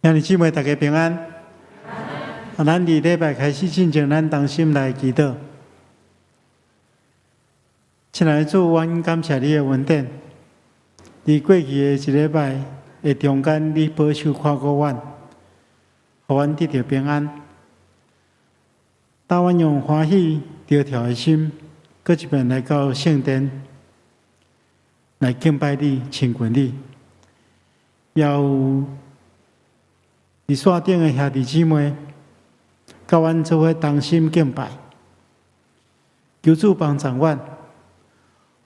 兄弟姊妹，大家平安。啊，咱佇禮拜開始進前，咱同心來祈禱。親愛的主，阮感謝你的恩典。佇過去的一禮拜的中間，你保守看顧阮，予阮得著平安。當阮用歡喜著跳的心，閣一遍來到聖殿來敬拜你、親近你，也有佇線頂的兄弟姊妹，佮阮做伙同心敬拜，求主幫助阮，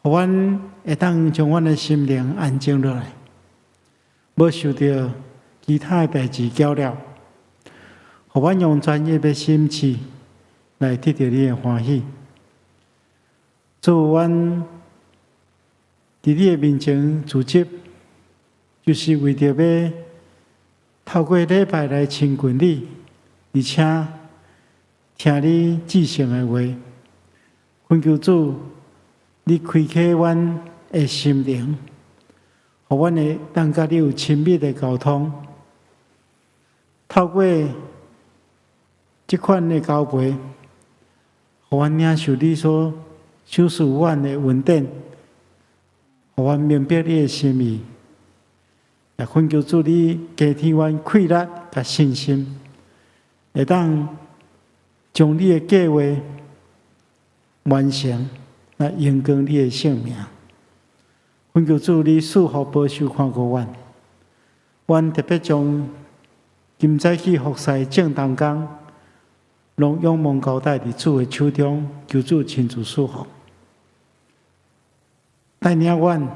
予阮會當將阮的心靈安靜落來，無受著其他的代誌攪擾，予阮用專一的心志來得著你的歡喜。主，阮佇你的面前聚集，就是為著欲透過禮拜來親近你，而且聽你至聖的話。懇求主，你開啟阮的心靈，予阮會當佮你有親密的溝通。透過這款的交陪，予阮領受你所賞賜阮的恩典，予阮明白你的心意。也懇求主你加添阮氣力佮信心，會當將你的計劃完成，來榮光你的聖名。懇求主你賜福保守看顧阮，阮特別將今早起服侍眾同工，攏仰望交代佇主的手中，求主親自賜福，帶領阮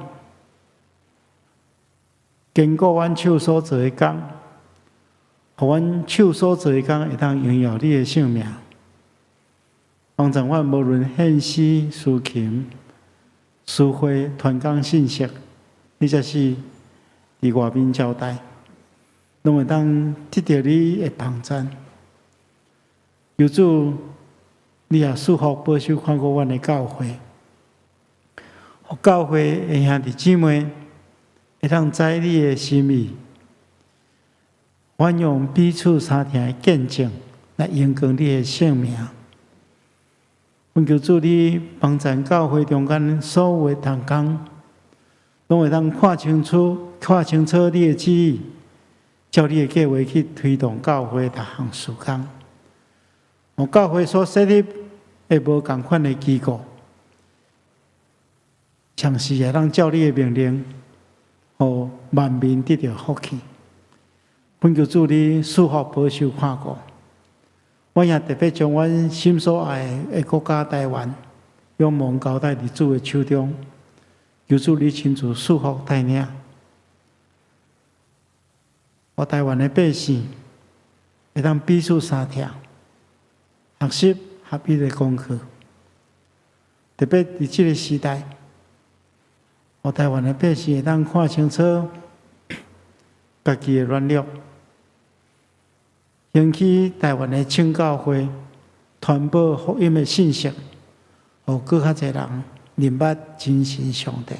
堅固阮手所做的工，予阮手所做的工會當榮耀你的聖名。幫助阮無論獻詩、司琴、司會、傳講信息，或者是佇外面招待，攏會當得著你的幫贊。求主，你也賜福保守看顧阮的教會，予教會的兄弟姊妹會當知你的心意，阮用彼此相聽的見證來榮光你的聖名。懇求主你幫贊教會中間所有的同工，攏會當看清楚、看清楚你的旨意，照你的計劃去推動教會逐項事工。予教會所設立的無仝款的機構，嘗試會當照你的命令，予萬民得著福氣。懇求主你賜福保守看顧。阮也特別將阮心所愛的國家台灣，仰望交代佇主的手中，求主你親自賜福帶領。予台灣的百姓會當彼此相疼，學習合一的功課。特別佇這个時代，予台灣的百姓會當看清楚家己的軟弱，興起台灣的聖教會，傳播福音的信息，予閣較濟人認捌真神上帝。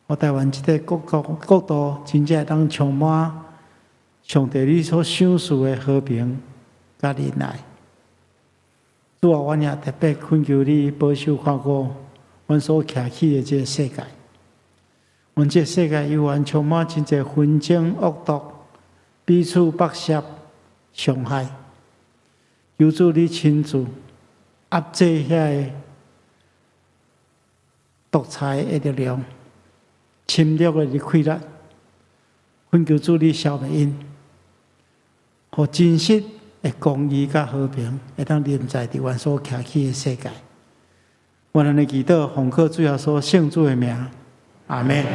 予台灣這个國國國度真正會當充滿上帝你所賞賜的和平佮仁愛。主啊，阮也特別懇求你保守看顧阮所徛起的這个世界。阮這个世界猶原充滿真濟紛爭、惡毒、彼此剝削、傷害。求主你親自壓制遐個獨裁的力量、侵略的氣力，懇求主你消滅𪜶，予真實的公義佮和平會當臨在佇阮所徛起的世界。阮按呢祈禱，奉靠主耶穌聖子的名，阿們。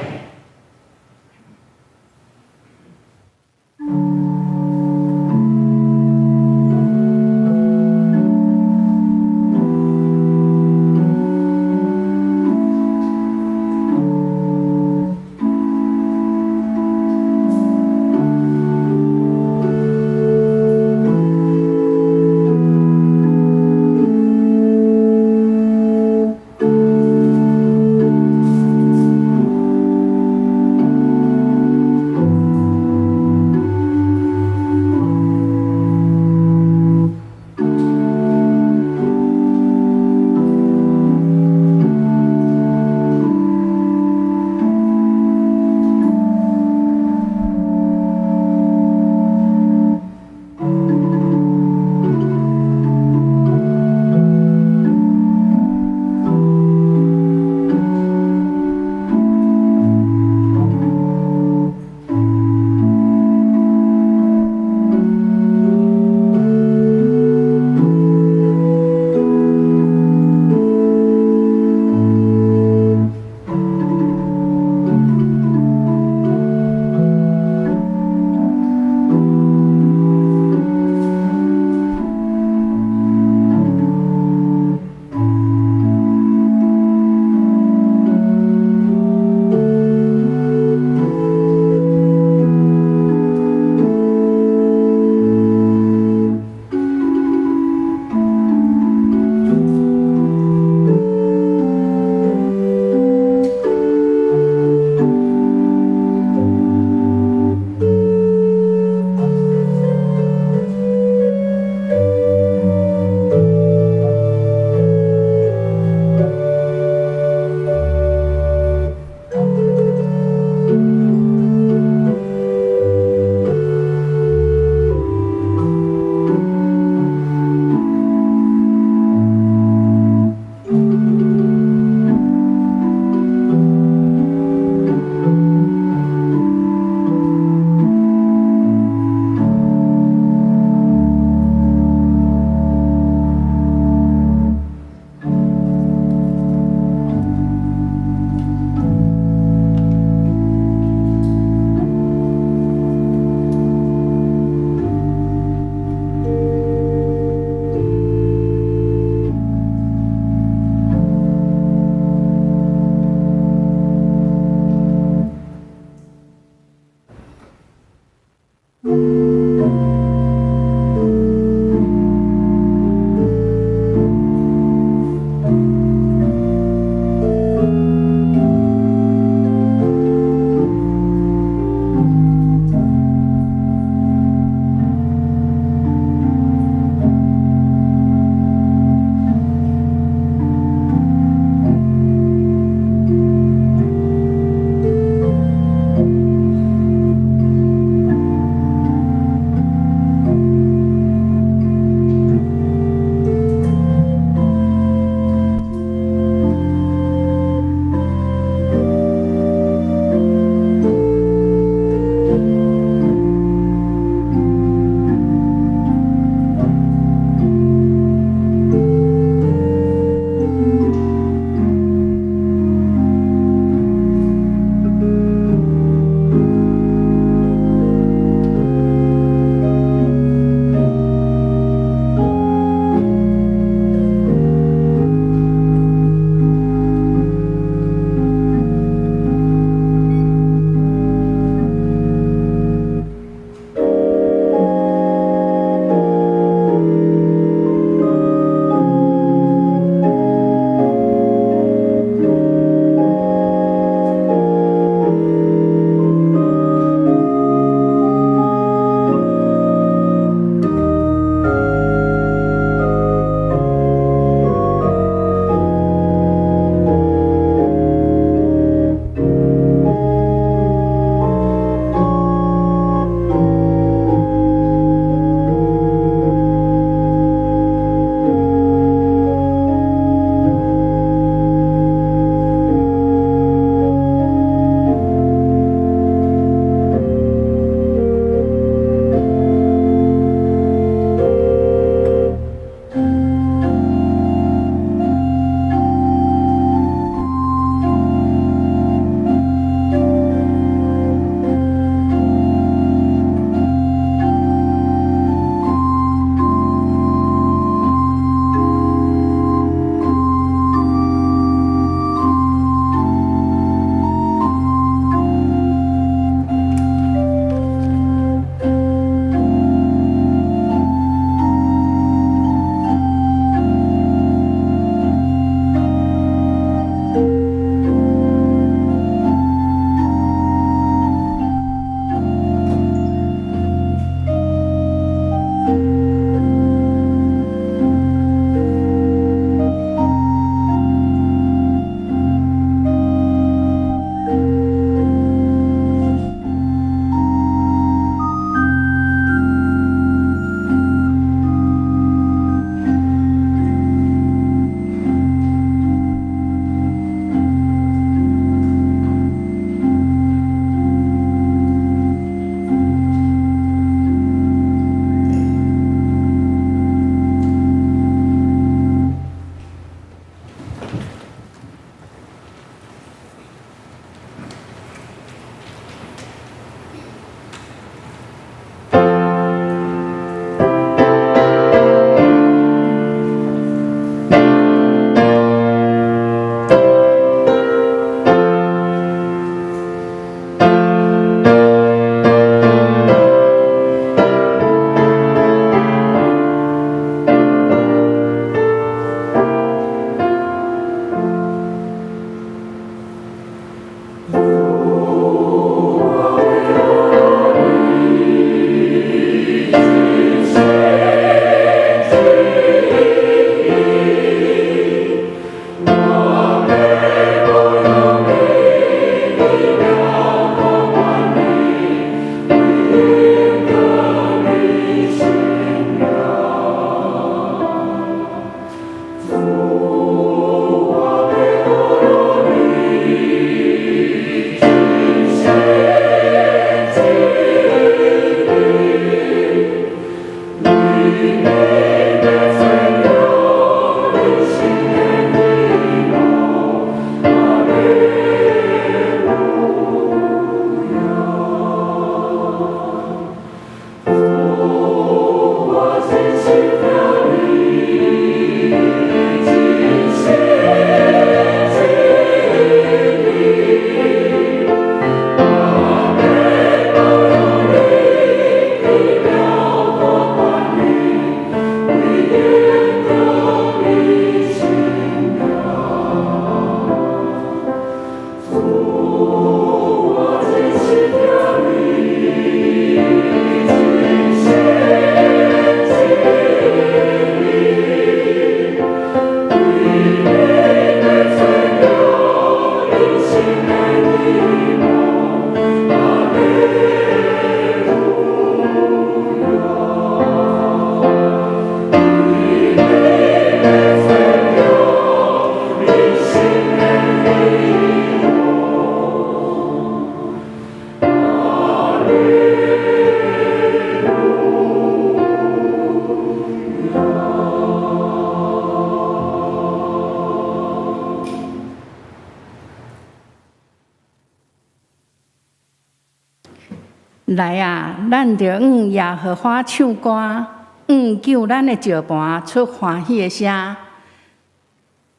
來啊，咱著向耶和華唱歌，向救咱的石磐出歡喜的聲。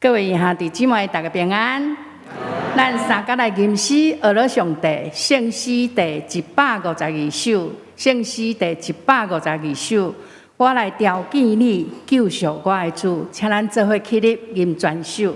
各位兄弟姊妹，大家平安。咱三甲來吟詩，學了上帝聖詩第152首，聖詩第152首。我來朝見你，救贖我的主，請咱做伙起立吟全首。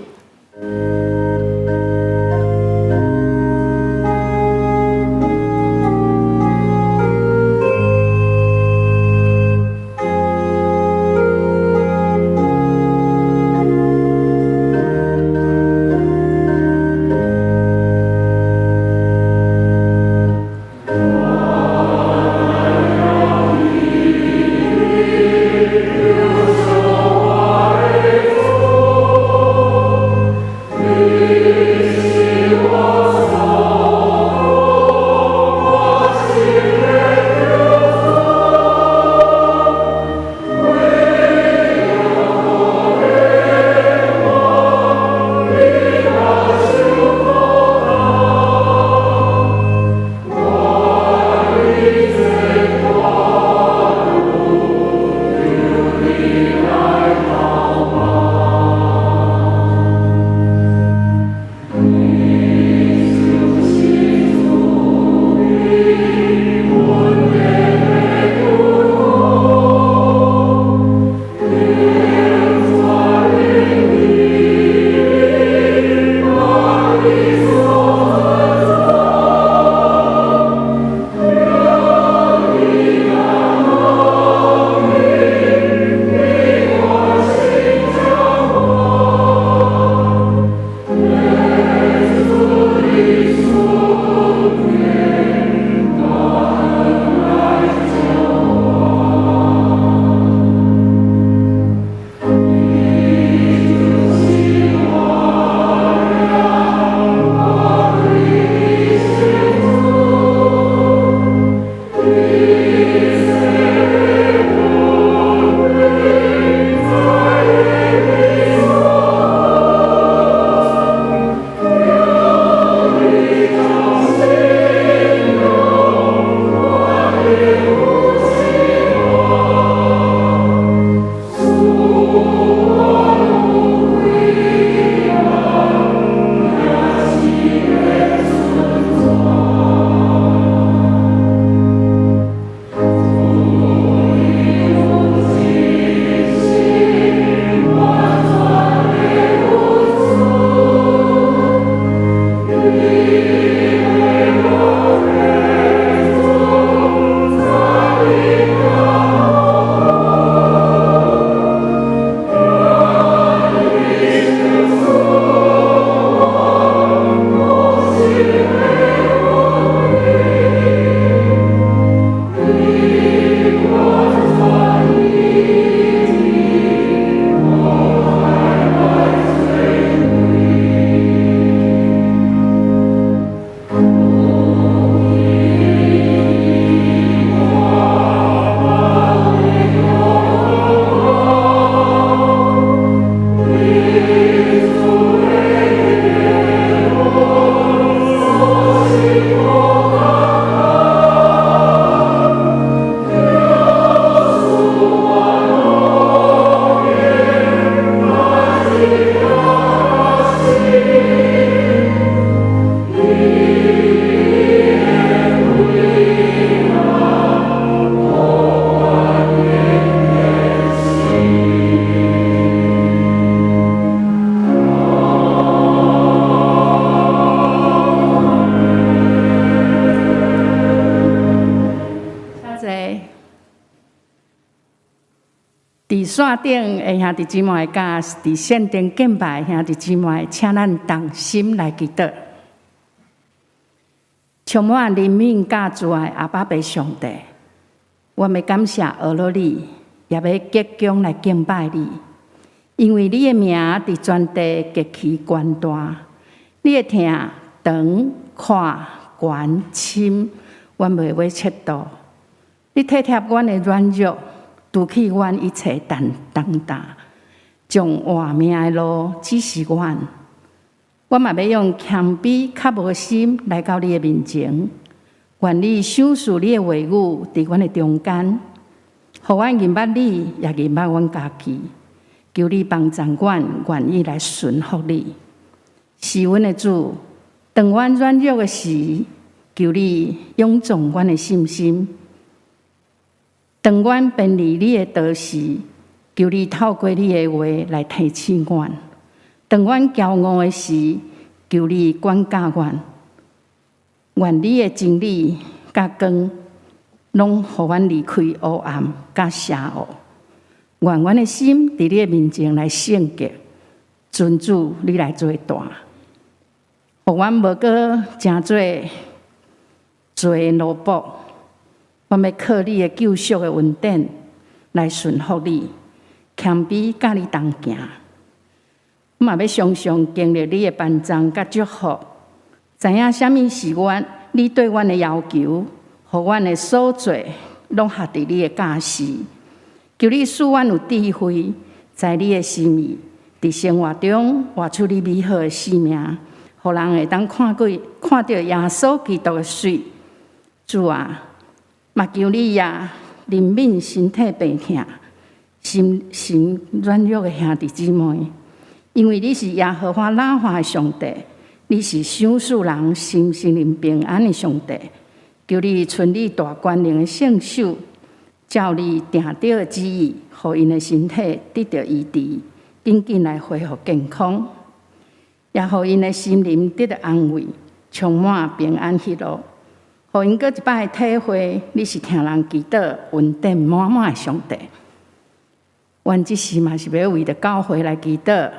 佇線頂的兄弟姊妹，佮佇線頂敬拜的兄弟姊妹，請咱同心來祈禱。充滿憐憫佮慈愛阿爸父上帝，我欲感謝阿羅你，也欲鞠躬來敬拜你，因為你的名佇全地極其懸大，你的疼長、闊、懸、深，阮袂欲測度。你體貼阮的軟弱，除去阮一切重擔，將活命的路指示阮。我嘛欲用謙卑較無心來到你的面前。願你賞賜你的話語佇阮的中間，予阮認捌你，也認捌阮家己。求你幫助阮，願意來順服你。是阮的主，當阮軟弱的時，求你勇壯阮的信心；當阮偏離你的道時，求你透過你的話來提醒阮；當阮驕傲的時，求你管教阮。願你的真理佮光，攏予阮離開黑暗佮邪惡。願阮的心佇你的面前來聖潔，尊主你來做大，予阮無閣成做罪的奴僕。阮欲靠你的救贖的恩典來順服你，謙卑佮你同行。我嘛欲常常經歷你的幫助佮祝福，知影啥物是阮你對阮的要求，予阮的所做攏合佇你的教示。求你賜阮有智慧，知你的心意，佇生活中活出你美好的生命，予人會當看過看著耶穌基督的媠。主啊，嘛求你也憐憫身體病痛、心心軟弱的兄弟姊妹，因為你是耶和華拉法的上帝，你是賞賜人心心靈平安的上帝。求你伸你大權能的聖手，照你定定的旨意，予𪜶的身體得著醫治，緊緊來恢復健康，也予𪜶的心靈得著安慰，充滿平安喜樂。予𪜶閣一擺體會，你是聽人祈禱、恩典滿滿的上帝。阮這時嘛是欲為著教會來祈禱，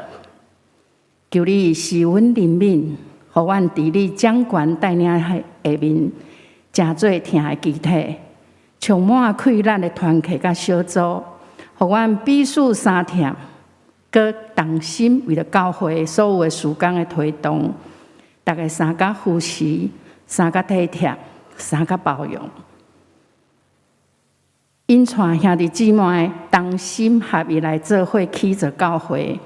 求你施阮憐憫，予阮佇你掌權帶領下面，成做疼的肢體，充滿氣力的團契佮小組，予阮彼此相疼，閣同心為著教會所有的事工的推動，逐家相佮扶持，相佮體貼，相佮包容。引帶兄弟姊妹同心合意來做伙起造教會，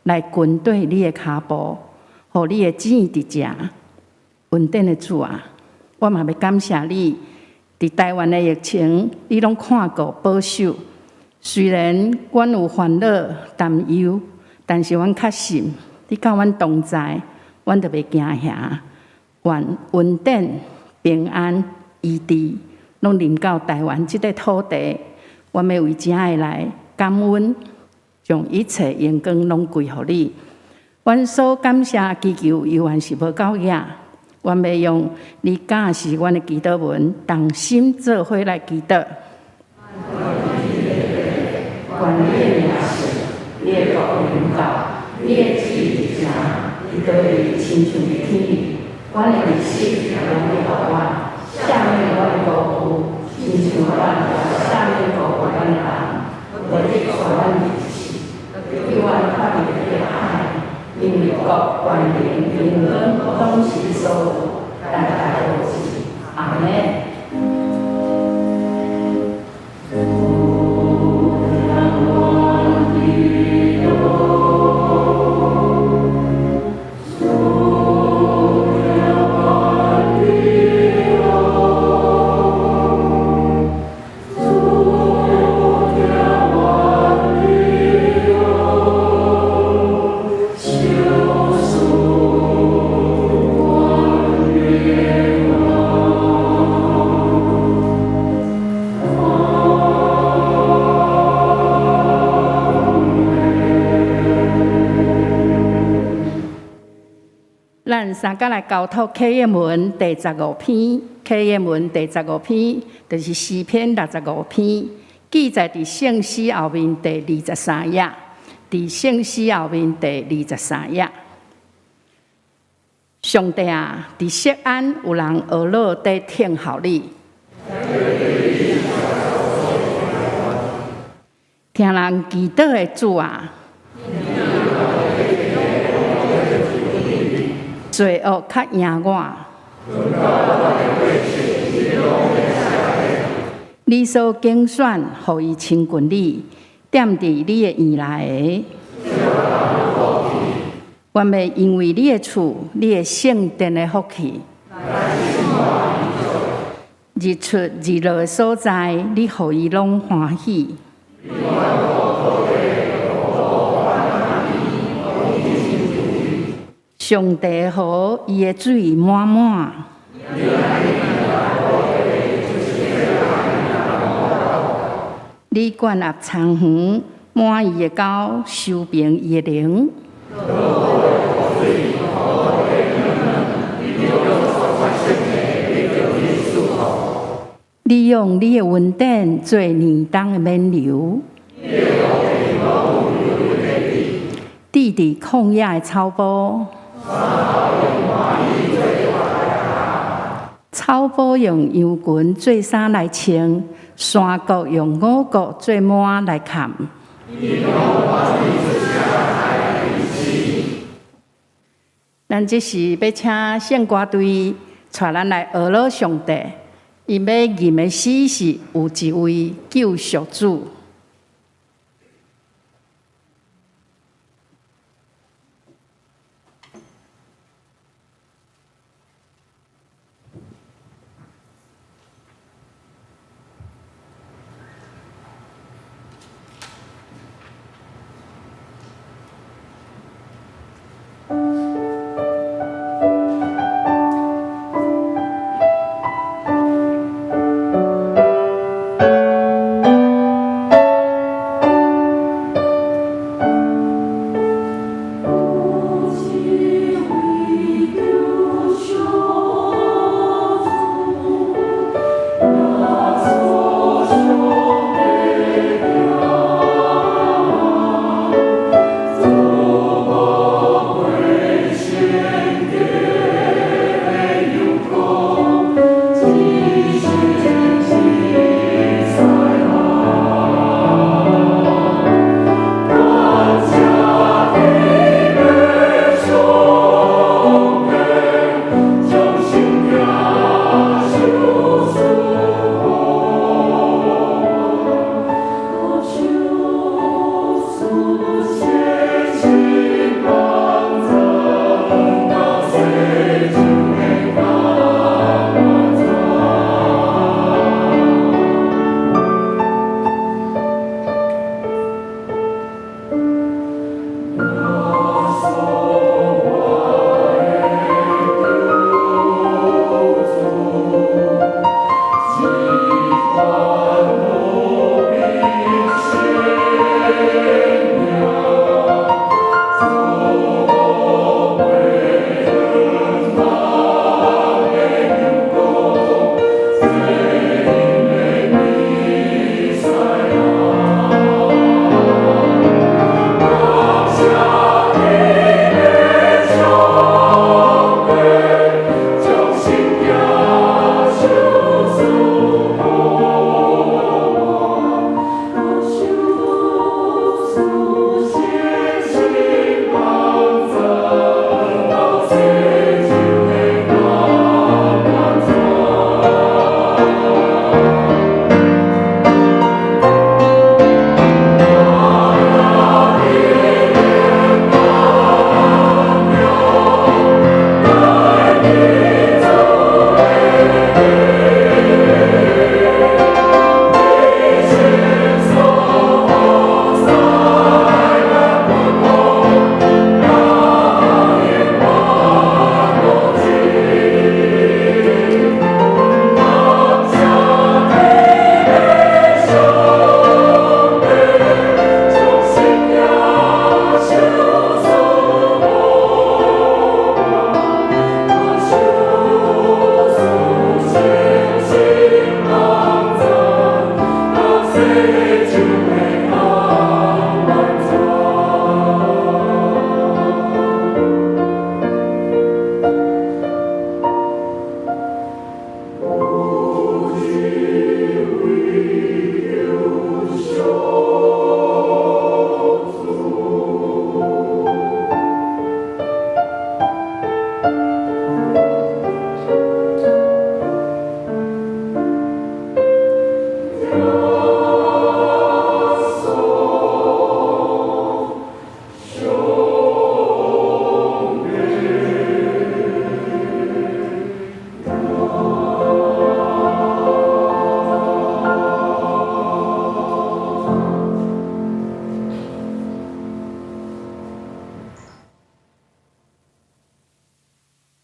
來跟綴你的跤步，予你的旨意佇遮。恩典的主啊，我嘛欲感謝你，佇台灣的疫情，你攏看顧保守。雖然阮有煩惱擔憂，但是阮確信你佮阮同在，阮就袂驚嚇。願恩典、平安、醫治，攏臨到台灣這塊土地。阮欲為這个來感恩，將一切榮光攏歸予你。阮所感謝祈求，猶原是無夠額。阮欲用你教示阮的祈禱文，同心做伙來祈禱。願你的名聖，你的國臨到，你的旨意佇佇地親像佇天。阮的日食予阮，赦免阮的過誤，親像阮赦免過誤阮的人，無得帶阮入試，救阮脫離迫害，因為國、權能、榮光，攏是你所有，代代無止。阿們。咱三佮來交託啟應文第十五篇，啟應文第十五篇就是詩篇六十五篇，記載佇聖詩後面第二十三頁，佇聖詩後面第二十三頁。上帝啊，佇錫安有人呵咾佇聽候你，聽人祈禱的主啊。罪惡較贏我，你所揀選，予伊親近你，踮佇你的院內。阮欲因為你的厝，你的聖殿的福氣，日出日落的所在，你予伊攏歡喜。上帝的河，伊的水滿滿。你灌壓田園，滿伊的溝，修平伊的稜。你用你的恩典做年冬的冕旒，佇佇曠野的草埔，草埔用羊群做衫來穿，山谷用五穀做幔來崁。咱這時欲請聖歌隊帶咱來學樂上帝，𪜶欲吟的詩是有一位救贖主。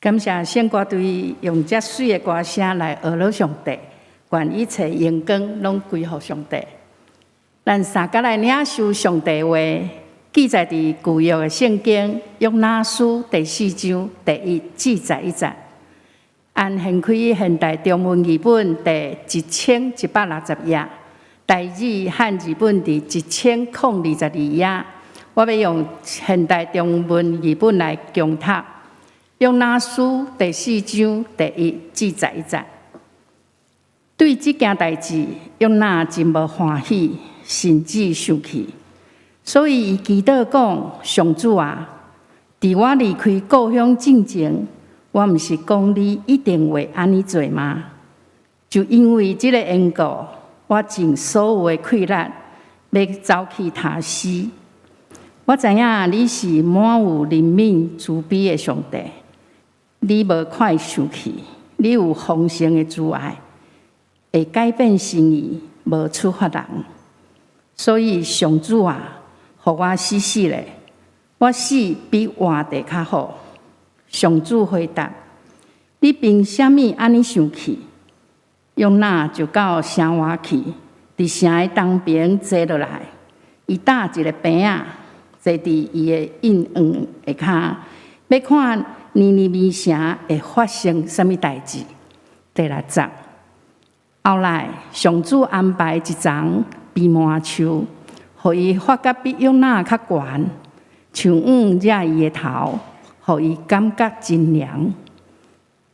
感謝聖歌隊用遮媠的歌聲來呵咾上帝，願一切榮光攏歸予上帝。咱三佮來領受上帝話，記載佇舊約的聖經約拿書第四章第一至十一節。按現開現代中文譯本第1160頁，台語漢字本佇1022頁。我欲用現代中文譯本來恭讀。約拿書第四章第一至十一節。對這件代誌，約拿真無歡喜，甚至生氣，所以伊祈禱講：上主啊，佇我離開故鄉進前，我毋是講你一定會按呢做嗎？就因為這个緣故，我盡所有的氣力，欲走去他施。我知影你是滿有憐憫慈悲的上帝，你無快生氣，你有豐盛的慈愛，會改變心意，無處罰人。所以上主啊，予我死死咧，我死比活著較好。上主回答：你憑啥物按呢生氣？約拿就到城外去，佇城的東爿坐落來，伊搭一个棚仔，坐佇伊的院下跤，欲看尼尼微城會發生啥物代誌。第六節，後來上主安排一叢蓖麻樹，予伊發甲比約拿較懸，樹影遮伊的頭，予伊感覺真涼。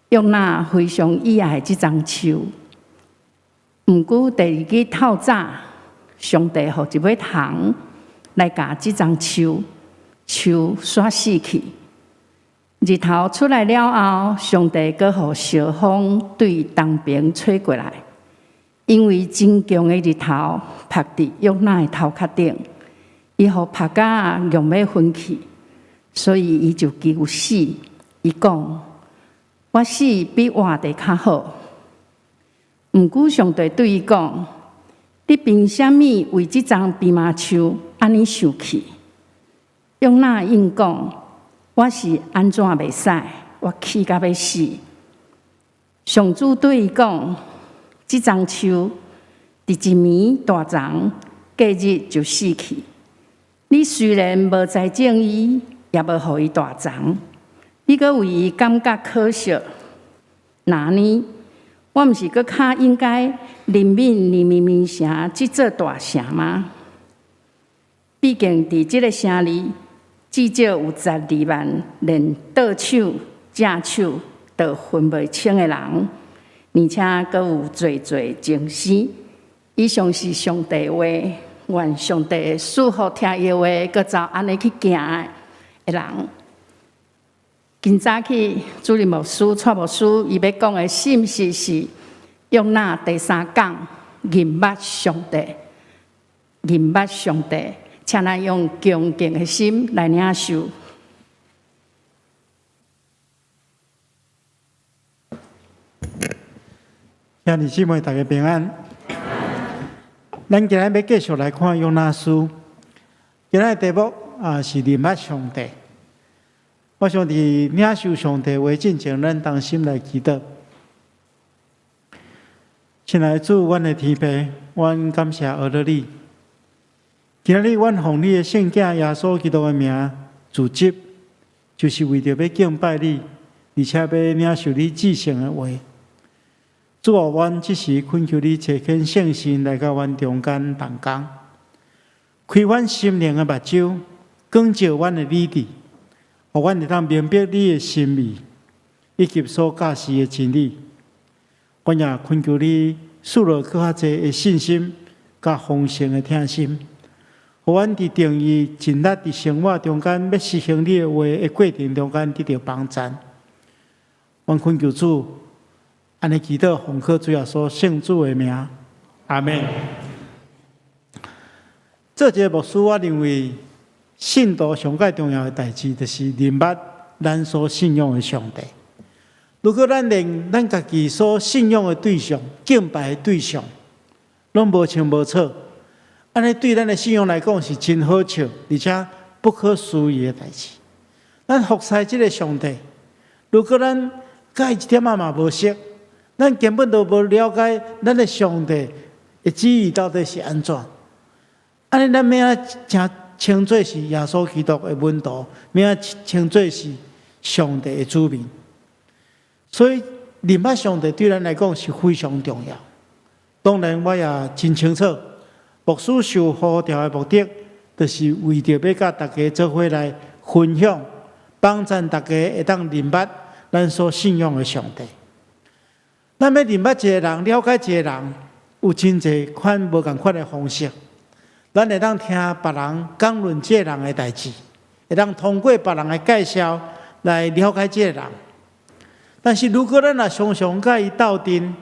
約拿非常喜愛這叢樹。毋過第二日透早，上帝予一尾蟲來咬這叢樹，樹煞死去。日頭出來了後，上帝閣予燒風對東爿吹過來，因為真強的日頭曝佇約拿的頭殼頂，伊予曝甲強欲昏去，所以伊就求死。伊講：我死比活著較好。毋過上帝對伊講：你憑啥物為這叢蓖麻樹按呢生氣？約拿應講：我是按怎袂使？我氣甲欲死。上主對伊講：這叢樹佇一暝大叢，隔日就死去。你雖然無栽種伊，也無予伊大叢，你閣為伊感覺可惜。若按呢，我毋是閣較應該憐憫尼尼微城這座大城嗎？畢竟佇這个城裡，至少有十二萬連倒手、正手都分袂清的人，而且閣有濟濟精師。以上是上帝話，願上帝賜福聽伊話，閣照按呢去行的人。今早起主任牧師、蔡牧師，伊欲講的信息是約拿第三講，認捌上帝，認捌上帝，請咱用恭敬的心來領受。兄弟姊妹，大家平安。咱今日欲繼續來看約拿書，今日題目啊是認捌上帝。我想佇領受上帝話進前，咱同心來祈禱。親愛的主，阮的天父，阮感謝呵咾你。今仔日，阮奉你的聖子耶穌基督的名聚集，就是為著欲敬拜你，而且欲領受你至聖的話。主啊，阮這時懇求你差遣聖神來到阮中間動工，開阮心靈的目睭，光照阮的理智，予阮會當明白你的心意，以及所教示的真理。阮也懇求你賜落閣較濟的信心，佮豐盛的疼心，予阮佇定意盡力佇生活中間，欲實行你的話的過程中間得著幫贊。阮懇求主，按呢祈禱，奉靠主耶穌聖子的名，阿們。做一个牧師，我認為信徒上蓋重要的代誌，就是認捌咱所信仰的上帝。如果咱連咱家己所信仰的對象、敬拜的對象，攏無清無楚，按呢對咱的信仰來講是真好笑，而且不可思議的代誌。咱服侍這个上帝，如果咱佮伊一點仔嘛無熟，咱根本都無了解咱的上帝的旨意到底是按怎。按呢，咱欲按怎稱做是耶穌基督的門徒，欲按怎稱做是上帝的子民。所以，認捌上帝對咱來講是非常重要。當然，我也真清楚，牧師受呼召的目的，就是為著欲佮大家做伙來分享，幫贊大家會當認捌咱所信仰的上帝。咱欲認捌一個人，了解一個人，有真濟款無仝款的方式。咱會當聽別人講論這個人的代誌，會當通過別人的介紹來了解這個人。但是如果咱若常常佮伊鬥陣，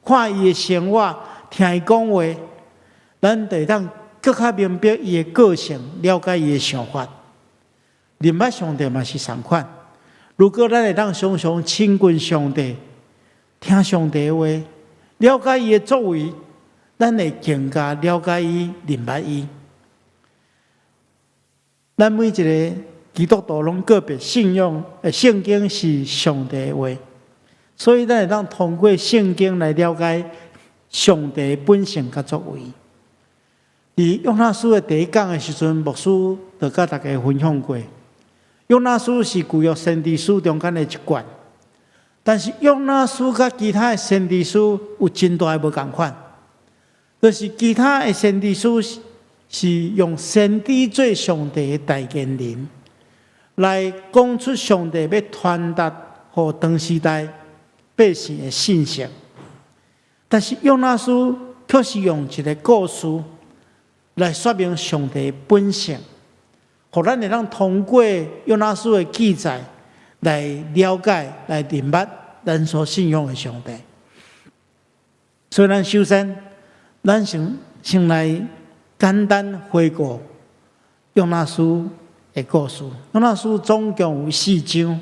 看伊的生活，聽伊講話，咱就會當閣較明白伊的個性，了解伊的想法。認捌上帝嘛是仝款。如果咱會當常常親近上帝，聽上帝話，了解伊的作為，咱會更加了解伊、認捌伊。咱每一个基督徒攏個別信仰，聖經是上帝的話，所以咱會當通過聖經來了解上帝本性佮作為。佇約拿書的第一講的時陣，牧師就佮大家分享過。約拿書是舊約先知書中間的一卷，但是約拿書佮其他的先知書有真大的無仝款，就是其他的先知書是用先知做上帝的代言人，來講出上帝欲傳達予當時代百姓的信息。但是約拿書卻是用一个故事來說明上帝的本性，予咱會當通過約拿書的記載來了解、來認捌咱所信仰的上帝。所以，咱首先，咱先來簡單回顧約拿書的故事。約拿書總共有四章，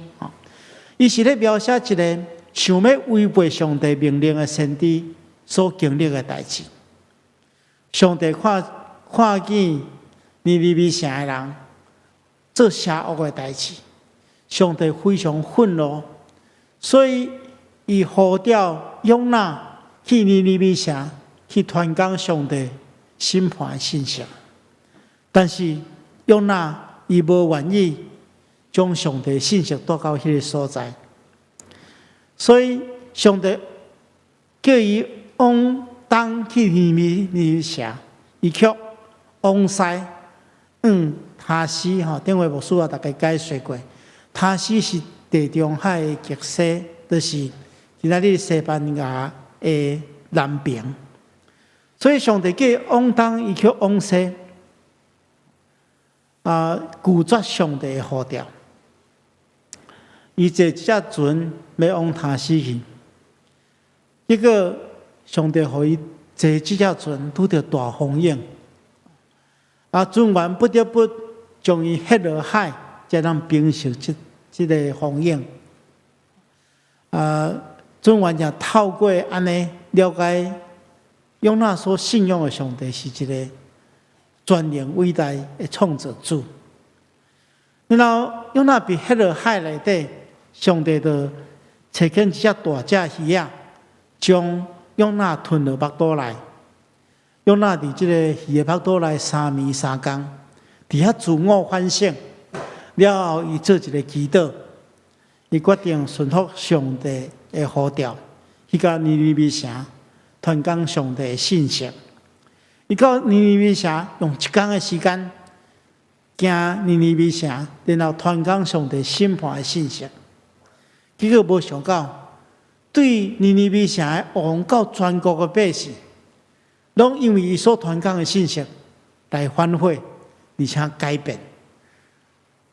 伊是咧描寫一个想欲違背上帝命令的先知所經歷的代誌。上帝看見尼尼微城的人做邪惡的代誌，上帝非常憤怒，所以伊呼召約拿去尼尼微城去傳講上帝審判的信息。但是約拿伊無願意將上帝信息帶到彼个所在，所以上帝叫伊往東去尼尼微城，伊卻往西往他施吼，頂回牧師也大家解說過，他施是地中海的極西，就是今仔日西班牙的南邊。所以上帝叫伊往東，伊卻往西，拒絕上帝的呼召。伊坐一隻船欲往他施去，結果上帝予伊坐這隻船拄著大風湧，船員不得不將伊彼落海，才能平息這个風湧。船員也透過按呢了解約拿所信仰的上帝是一个全能偉大的創造主。然後約拿被彼落海內底，上帝就差遣一隻大隻魚仔，將約拿吞入腹肚內。約拿佇這个魚的腹肚內三暝三工，佇遐自我反省。了後，伊做一个祈禱，伊決定順服上帝的呼召，去到尼尼微城傳講上帝的信息。伊到尼尼微城用一工的時間，行尼尼微城，然後傳講上帝審判的信息。結果無想到，對尼尼微城的王到全國的百姓，攏因為伊所傳講的信息來反悔，而且改變。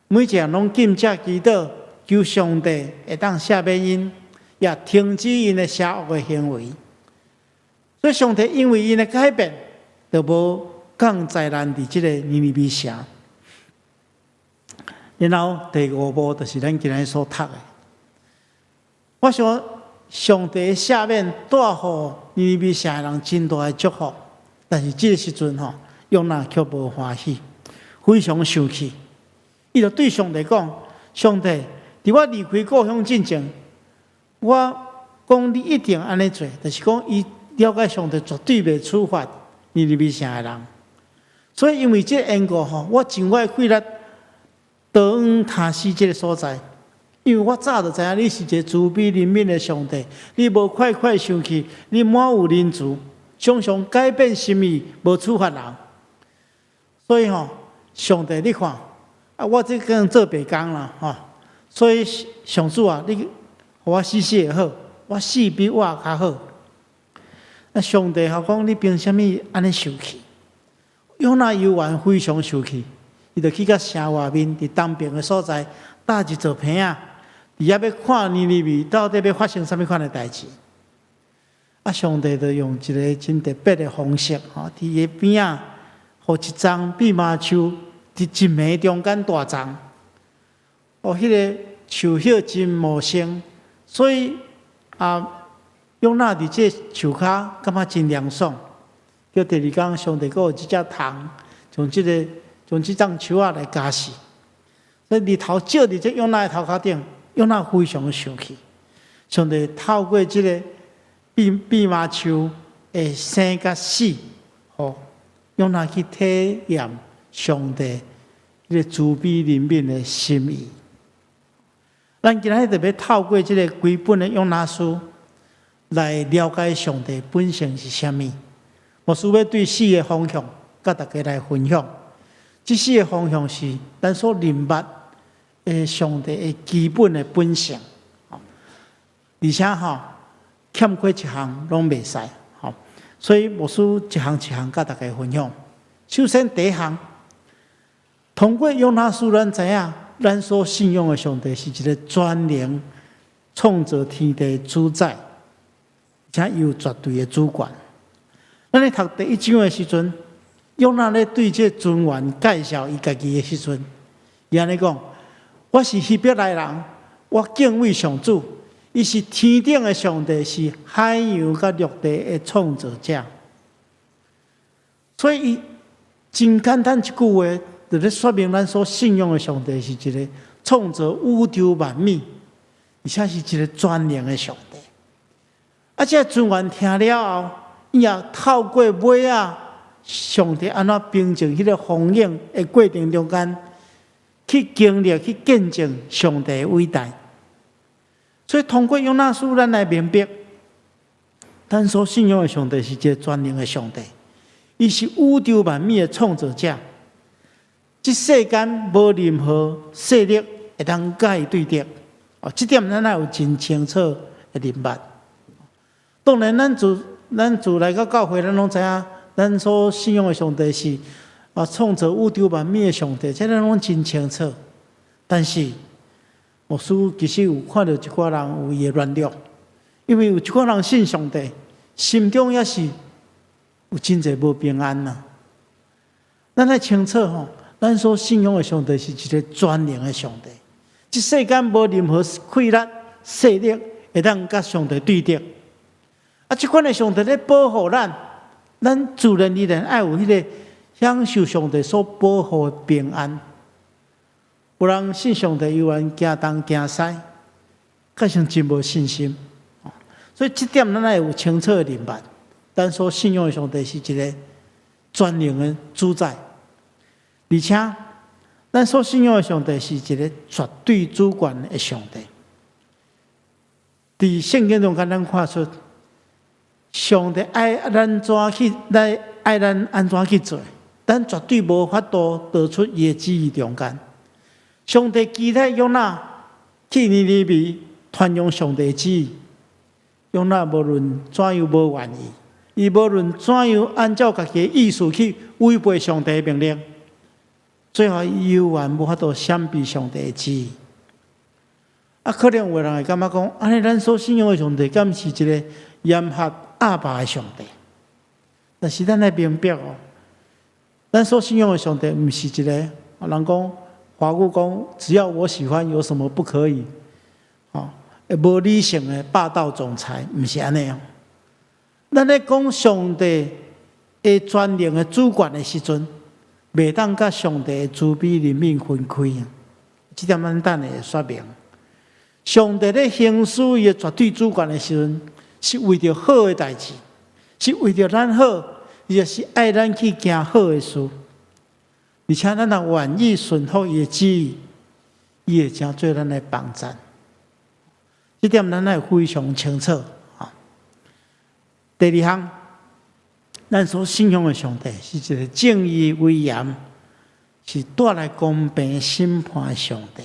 每一个人攏禁食祈禱，求上帝會當赦免𪜶，也停止𪜶的邪惡的行為。所以上帝因為𪜶的改變，就無降災難佇這个尼尼微城。然後第五步就是咱今日所讀的。我想上帝赦免帶予尼尼微城的人真大的祝福，但是這个時陣吼，約拿卻無歡喜，非常生氣。伊就對上帝講：上帝，佇我離開故鄉進前，我講你一定按呢做，就是講伊了解上帝絕對袂處罰尼尼微城的人。所以因為這個緣故吼，我盡我的氣力逃往他施這个所在。因為我早就知影你是一个慈悲憐憫的上帝，你無快快生氣，你滿有仁慈，常常改變心意，無處罰人。所以吼，上帝你看，啊，我這個做白工啦，吼，所以上主啊，你予我死死會好，我死比活較好。啊，上帝吼講，你憑啥物按呢生氣？約拿猶原非常生氣，伊就去到城外面，佇東邊的所在搭一座棚仔，佇遐欲看尼尼微到底欲發生啥物款的代誌。啊，上帝就用一个真特別的方式，吼，佇伊邊仔，予一叢蓖麻樹佇一暝中間大叢。哦，彼个樹葉真茂盛，所以啊，約拿佇這樹跤感覺真涼爽。叫第二工，上帝閣有一隻蟲，將這叢樹仔來咬死。所以日頭照佇這約拿的頭殼頂，約拿非常生氣。上帝透過這个蓖麻樹的生佮死，予約拿去體驗上帝彼个慈悲憐憫的心意。咱今仔日特別透過這个規本的約拿書來了解上帝本性是啥物。牧師欲對四个方向，佮大家來分享。這四个方向是咱所認捌的上帝的基本的本性。而且吼，欠缺一項攏袂使。吼，所以牧師一項一項佮大家分享。首先第一項，通過約拿書，咱知影，咱所信仰的上帝是一个全能創造天地的主宰，而且有絕對的主權。咱咧讀第一章的時陣，約拿咧對這船員介紹伊家己的時陣，伊按呢講：我是希伯來人，我敬畏上主，伊是天頂的上帝，是海洋佮陸地的創造者。所以，伊真簡單一句話，就咧說明咱所信仰的上帝是一个創造宇宙萬物，而且是一个全能的上帝。啊，這个船員聽了後，伊也透過尾仔，上帝按怎平靜彼个風湧的過程中間，去經歷、去見證上帝的偉大。所以通過約拿書，咱來明白，咱所信仰的上帝是一个全能的上帝，伊是宇宙萬物的創造者。這世間無任何勢力會當佮伊對敵。哦，這點咱愛有真清楚的認捌。當然，咱自來到教會，咱攏知影，咱所信仰的上帝是創造宇宙萬物的上帝，這咱攏真清楚。但是，牧師其實有看著一寡人有伊的軟弱，因為有一寡人信上帝，心中也是有真濟無平安呐。咱愛清楚吼，咱所信仰的上帝是一个全能的上帝，這世間無任何氣力、勢力會當佮上帝對敵。啊，這款的上帝咧保護咱，咱自然而然愛有彼个享受上帝所保護的平安。有人信上帝，猶原驚東驚西，閣像真無信心。所以這點咱愛有清楚的認捌。咱所信仰的上帝是一个全能的主宰，而且咱所信仰的上帝是一个絕對主權的上帝。佇聖經中間，咱看出上帝愛咱怎去來愛咱按怎去做，咱絕對無法度逃出伊的旨意中間。上帝期待約拿去尼尼微傳揚上帝旨意，約拿無論怎樣無願意，伊無論怎樣按照家己的意思去違背上帝的命令，最後伊猶原無法度閃避上帝的旨意。啊，可能有人會感覺講，按呢咱所信仰的上帝，敢是一个嚴厲鴨霸的上帝？但是咱愛明白哦，咱所信仰的上帝毋是一个，人講華語講，只要我喜歡，有什麼不可以？哦，無理性的霸道總裁，毋是按呢哦。咱咧講上帝的全能的主權的時陣，袂當佮上帝的慈悲憐憫分開啊！這點咱等下會說明。上帝咧行使伊的絕對主權的時陣，是為著好的代誌，是為著咱好，伊就是愛咱去行好的事。而且咱若願意順服伊的旨意，伊會成做咱的幫贊。這點咱愛非常清楚。第二項，咱所信仰的上帝是一個正義威嚴，是帶來公平審判的上帝。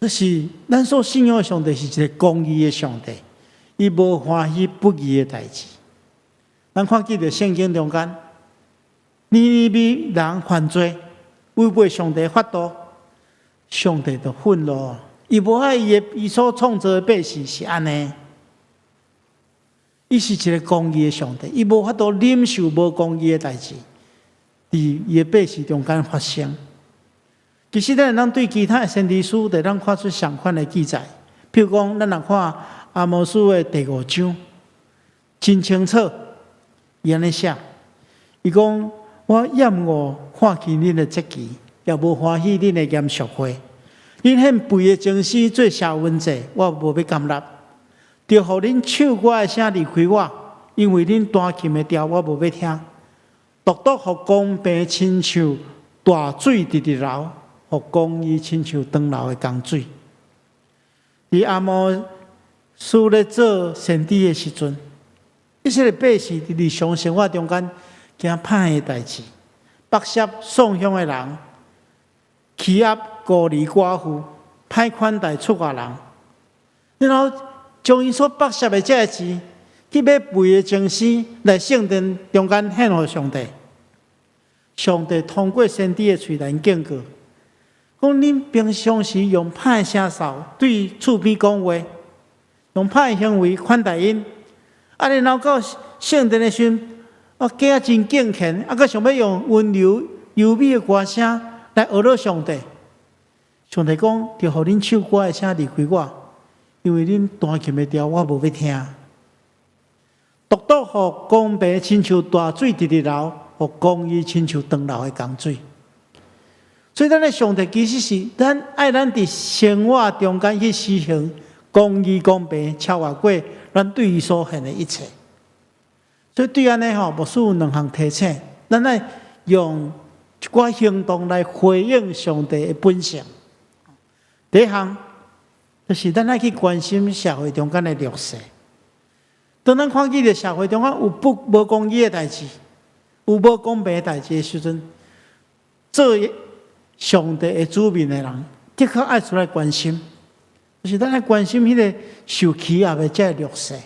這是咱所信仰的上帝是一個公義的上帝，伊無歡喜不義的代誌。咱看見著聖經中間，尼尼微人犯罪，違背上帝法度，上帝就憤怒，伊無愛伊的伊所創造的百姓是按呢。伊是一個公義的上帝，伊無法度忍受無公義的代誌，佇伊的百姓中間發生。其實咱會當對其他的先知書，會當看出相款的記載。譬如講，咱若看阿摩司的第五章，真清楚，伊按呢寫，伊講：我厭惡看見恁的節期，也無歡喜恁的嚴肅會。恁獻肥的精絲做謝恩祭，我無欲甘納。著予恁唱歌的聲離開我，因為恁彈琴的調我無欲聽。獨獨予公平親像大水直直流，予公義親像長流的江水。佇阿摩司咧做先知的時陣，以色列百姓佇日常生活中間行歹的代誌，剝削送香的人，欺壓孤兒寡婦，歹款待出外人，然後將𪜶所剝削的這个錢，去買肥的精絲來聖殿中間獻予上帝。上帝通過先知的喙來警告，講恁平常時用歹聲嗽對厝邊講話，用歹行為款待𪜶，啊，然後到聖殿的時陣，啊，行真敬虔，啊，閣想欲用溫柔優美的歌聲來呵咾上帝。上帝講，著予恁唱歌的聲離開我，因為恁彈琴的調我無欲聽。獨獨予公平親像大水直直流，予公義親像長流的江水。所以，咱的上帝其實是咱愛咱佇生活中間去實行公義公平，超越過咱對伊所獻的一切。所以對按呢吼，牧師有兩項提醒，咱愛用一寡行動來回應上帝的本性。第一項就是咱愛去關心社會中間的弱勢。當咱看見著社會中間有不無公義的代誌，有無公平的代誌的時陣，做上帝的子民的人，的確愛出來關心，就是咱愛關心彼個受欺壓的這个弱勢，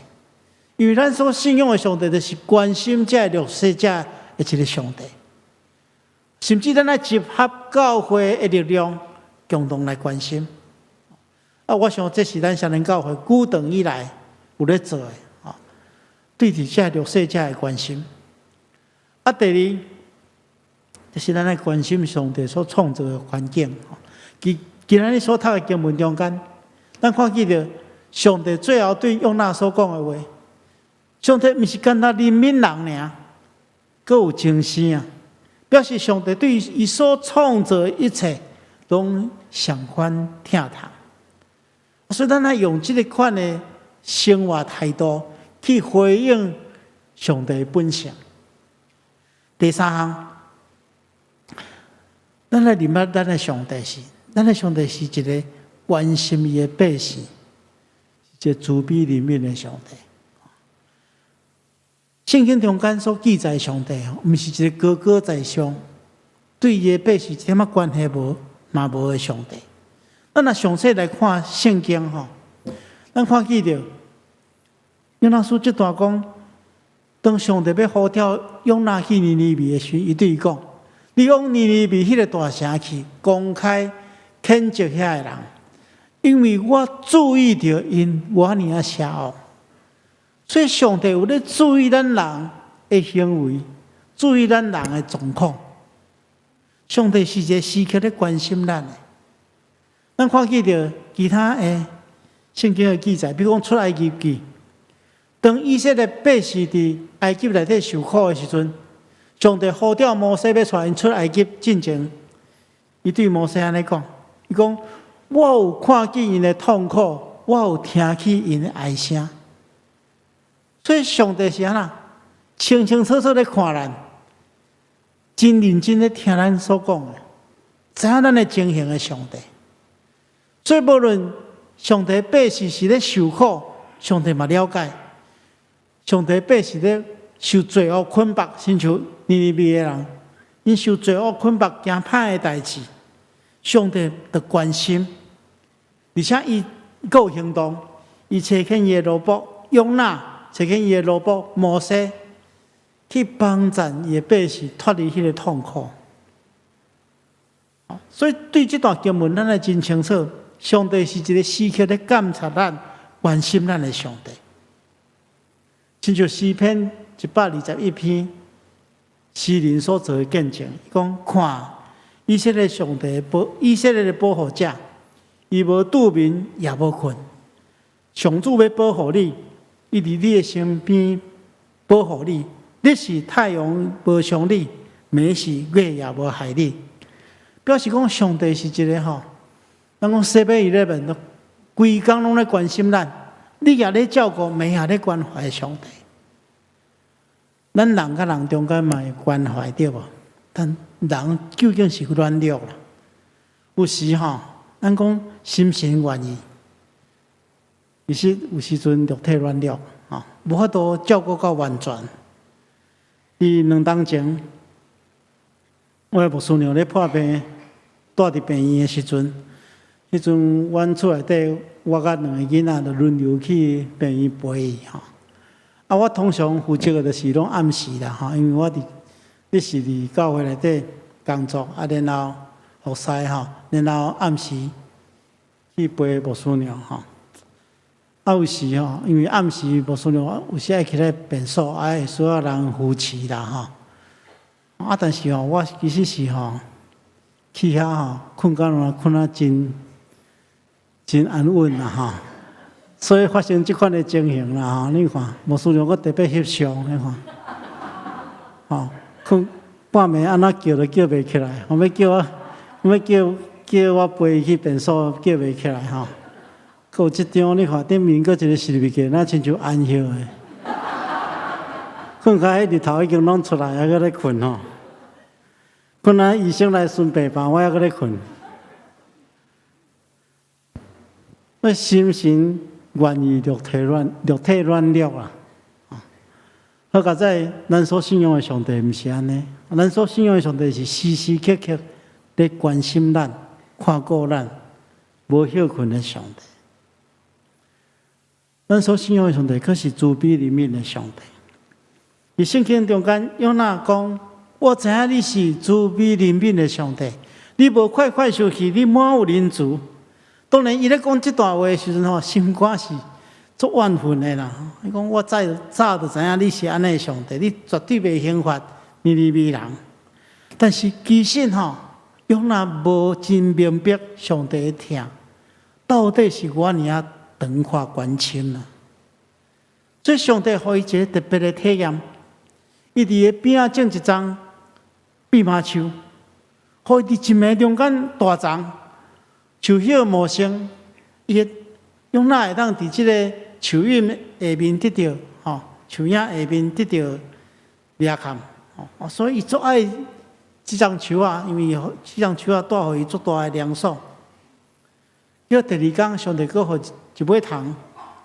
因為咱所信仰的上帝就是關心這个弱勢者的一個上帝，甚至咱愛集合教會的力量，共同來關心。啊，我想這是咱雙連教會久長以來有咧做的。對佇這弱勢者的關心。啊，第二，就是咱愛關心上帝所創造的環境。今今仔日所讀的經文中間，咱看見著上帝最後對約拿所講的話，上帝毋是干焦憐憫人爾，閣有情生啊，表示上帝對伊所創造的一切攏相款疼痛。所以咱愛用這個款的生活態度去回應上帝本性。第三項，咱來認捌咱的上帝是，咱的上帝是一個關心伊的百姓，一個慈悲憐憫的上帝。聖經中間所記載上帝，毋是一個高高在上，對伊的百姓一點仔關係無嘛無的上帝。咱若詳細來看聖經吼，咱看見著約拿書這段講，當上帝欲呼召約拿去尼尼微的時，伊對伊講：你往尼尼微彼个大城去，公開譴責遐个人，因為我注意著𪜶偌爾仔邪惡。所以上帝有咧注意咱人的行為，注意咱人的狀況。上帝是一個時刻咧關心咱的。咱看見著其他的聖經的記載，比如講出埃及記。當以色列百姓佇埃及內底受苦的時陣，上帝呼召摩西欲帶𪜶出埃及進前，伊對摩西按呢講：伊講，我有看見𪜶的痛苦，我有聽起𪜶的哀聲。所以上帝是按怎？清清楚楚咧看咱，真認真咧聽咱所講的，知影咱的情形的上帝。所以無論上帝百姓是咧受苦，上帝嘛了解；上帝百姓咧受罪惡捆縛，親像尼尼微的人，𪜶受罪惡捆縛，驚歹的代誌，上帝就關心，而且伊閣有行動，伊差遣伊的奴僕約拿，差遣伊的奴僕摩西，去幫贊伊的百姓脫離彼個痛苦。所以對這段經文，咱會真清楚，上帝是一個時刻咧監察咱、關心咱的上帝。親像詩篇121篇，詩人所做的見證，伊講看以色列上帝保以色列的保護者，伊無拄眠也無睏。上主欲保護你，伊佇你的身邊保護你。日時太陽無傷你，暝時月也無害你。表示講上帝是一個吼，咱講 7-Eleven 規工攏咧關心咱，日夜咧照顧，暝也咧關懷上帝。咱人佮人中間嘛會關懷對無？但人究竟是軟弱啦。有時吼，咱講心神願意，其實有時陣肉體軟弱，吼，無法度照顧到完全。佇2冬前，我的牧師娘咧破病，蹛佇病院的時陣，彼陣阮厝內底我佮兩個囡仔就輪流去病院陪伊吼。啊，我通常負責的就是攏暗時啦吼，因為我佇彼時佇教會內底工作，啊，然後服侍吼，然後暗時去陪牧師娘吼。啊，有時吼，因為暗時牧師娘有時愛起來便所，啊，會需要人扶持啦吼。啊，但是吼，我其實是吼去遐吼，睏到攏睏啊真真安穩啦吼。所以發生這款的情形啦吼，你看，牧師娘閣特別翕相，你看，吼，睏半暝按怎叫都叫袂起來，我欲叫我，我欲叫叫我陪伊去便所，叫袂起來吼。閣有這張，你看頂面閣一個視物件，若親像安歇的，睏較彼日頭已經攏出來，猶閣咧睏吼。睏啊，醫生來巡病房，我猶閣咧睏。我心神願意肉體軟，肉體軟弱啊！好佳哉，咱所信仰的上帝毋是按呢，咱所信仰的上帝是時時刻刻咧關心咱、看顧咱、無歇睏的上帝。咱所信仰的上帝，閣是慈悲憐憫的上帝。佇聖經中間，約拿講：我知影你是慈悲憐憫的上帝，你無快快生氣，你滿有仁慈。當然，伊咧講這段話的時陣吼，心肝是足怨憤的啦。伊講我早早就知影你是按呢的上帝，你絕對袂刑罰尼尼微人。但是其實吼，約拿無真明白上帝的疼，到底是偌爾仔長闊懸深啊！所以上帝予伊一個特別的體驗，伊佇伊邊仔種一叢蓖麻樹，予伊佇一暝中間大叢樹葉茂盛，伊約拿會當佇這个樹蔭下面得著吼，樹影下面得著涼坎，吼，所以伊足愛這叢樹仔，因為這叢樹仔帶予伊足大的涼爽。結果第二工，上帝閣予一尾蟲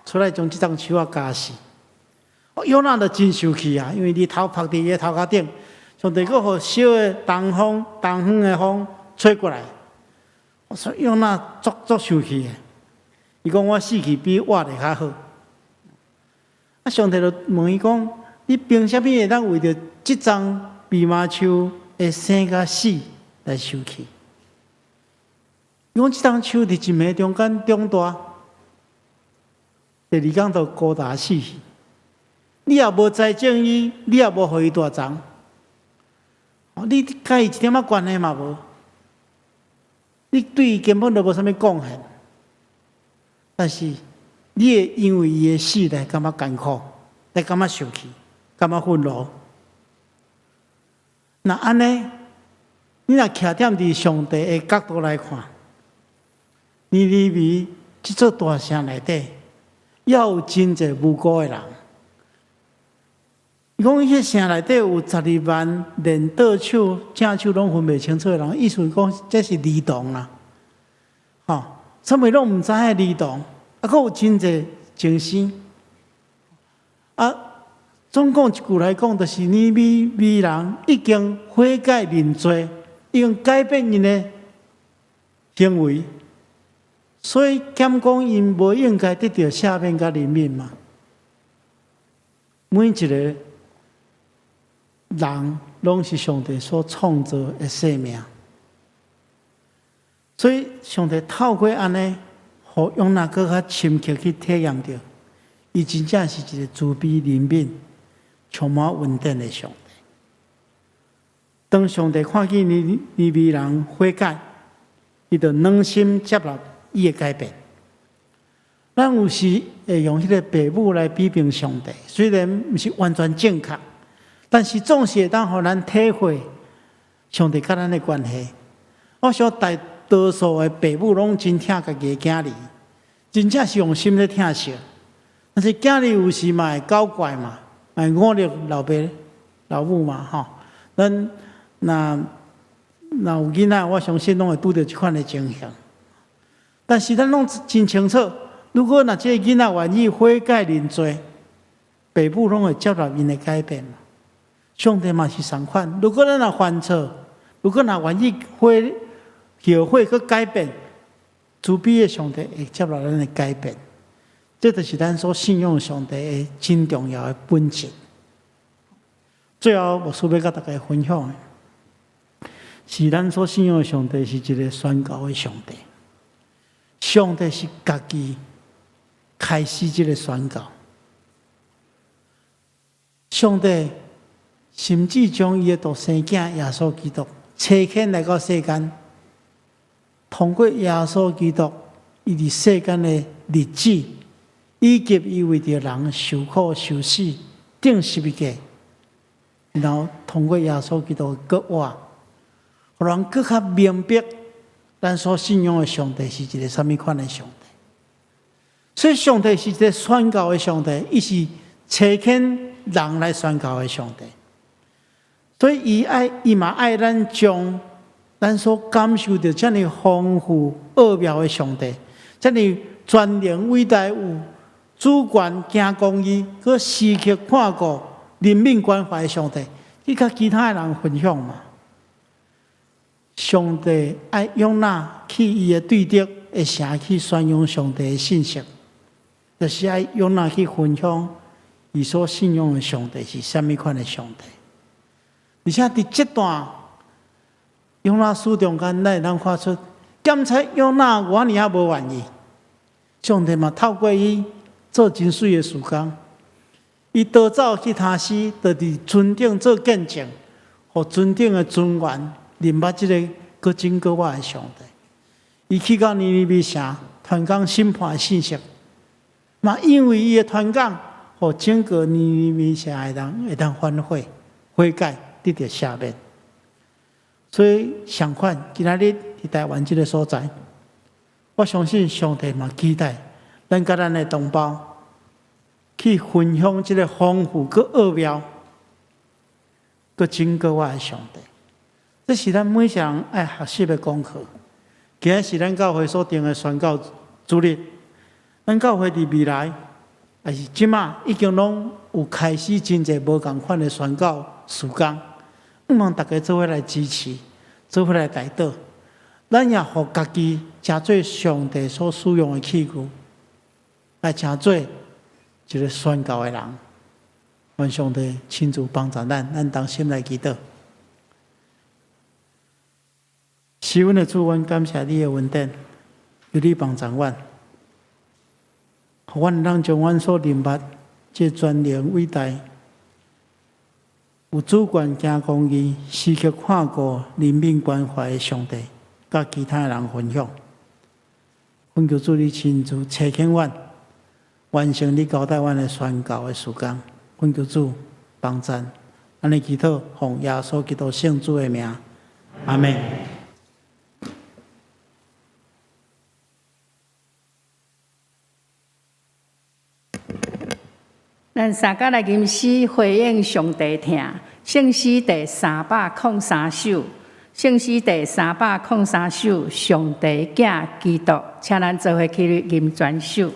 出來將這叢樹仔咬死。約拿就真生氣啊，因為日頭曝佇伊的頭殼頂，上帝閣予小的東風、東方的風吹過來。所以約拿足足生氣的，伊講我死去比活的較好。啊，上帝就問伊講：你憑啥物會當為著這叢蓖麻樹的生佮死來生氣？伊講這叢樹佇一暝中間長大，第二工就孤單死去。你也無栽種伊，你也無予伊大叢，你佮伊一點仔關係嘛無？你對伊根本就無啥物貢獻，但是你會因為伊的死來感覺艱苦，來感覺生氣，感覺憤怒。若按呢，你若徛踮佇上帝的角度來看，尼尼微這座大城內底，猶有真濟無辜的人。伊講彼城內底有12萬連倒手、正手攏分袂清楚的人，意思講這是兒童啦，吼，啥物攏毋知影的兒童，啊，閣有真濟精生。啊，總共一句來講，就是尼尼微人已經悔改認罪，已經改變𪜶的行為，所以敢講𪜶無應該得著赦免佮憐憫嘛。每一個人攏是上帝所創造的生命，所以上帝透過按呢，予約拿閣較深刻去體驗著，伊真正是一個慈悲憐憫、充滿恩典的上帝。當上帝看見尼尼微人悔改，伊就軟心接納伊的改變。咱有時會用彼個爸母來比擬上帝，雖然毋是完全正確，但是總是會當予咱體會上帝佮咱的關係。我想大多數的爸母攏真疼家己的囝兒，真正是用心咧疼惜。但是囝兒有時嘛會搞怪嘛，嘛會忤逆老爸老母嘛，吼。咱若若有囡仔，我相信攏會拄著這款的情形。但是咱攏真清楚，如果若這個囡仔願意悔改認罪，爸母攏會接納𪜶的改變嘛。上帝嘛是相款，如果咱若犯錯，如果若願意悔後悔去改變，慈悲的上帝會接納咱的改變。這就是咱所信仰上帝的真重要的本質。最後，牧師欲佮大家分享的，是咱所信仰的上帝是一個宣教的上帝。上帝是家己開始這個宣教。上帝甚至將伊的獨生囝耶穌基督差遣來到世間，通過耶穌基督，伊佇世間的日子，以及伊為著人受苦受死、釘十字架，然後通過耶穌基督的復活，予人閣較明白咱所信仰的上帝是一個啥物款的上帝。所以，上帝是一個宣教的上帝，伊是差遣人來宣教的上帝。所以，伊愛伊嘛愛咱將咱所感受著遮爾豐富奧妙的上帝，遮爾全能偉大有主權、行公義，閣時刻看顧、憐憫關懷的上帝，去佮其他的人分享嘛。上帝愛約拿去伊的對敵的城去宣揚上帝的信息，就是愛約拿去分享伊所信仰的上帝是啥物款的上帝。而且佇這段約拿書中間，咱會當看出，檢查約拿偌爾仔無願意，上帝嘛透過伊做真媠的事工，伊逃走去他施，就佇船頂做見證，予船頂的船員認捌這个閣真閣活的上帝。伊去到尼尼微城，傳講審判的信息，嘛因為伊的傳講，予整個尼尼微城的人會當反悔、悔改，得著赦免。所以相款，今仔日佇台灣這个所在，我相信上帝嘛期待咱佮咱的同胞去分享這个豐富閣奧妙、閣真閣活的上帝。這是咱每一個人愛學習的功課。今日是咱教會所定的宣教主日，咱教會佇未來，抑是這馬已經攏有開始真濟無仝款的宣教事工，向望大家做伙來支持，做伙來代禱。咱也予家己成做上帝所使用的器具，來成做一个宣教的人。願上帝親自幫助咱，咱同心來祈禱。是阮的主，阮感謝你的恩典，求你幫助阮，予阮通將阮所認捌這全能偉大、有主權、行公義、時刻看顧、憐憫關懷的上帝，佮其他人分享。懇求主你親自差遣阮，完成你交代阮的宣教的事工。懇求主幫贊，按呢祈禱，奉耶穌基督聖主的名，阿們。咱三工來吟詩回應上帝疼，聖詩第303首，聖詩第三百空三首，上帝囝基督，請咱做伙起立吟全首。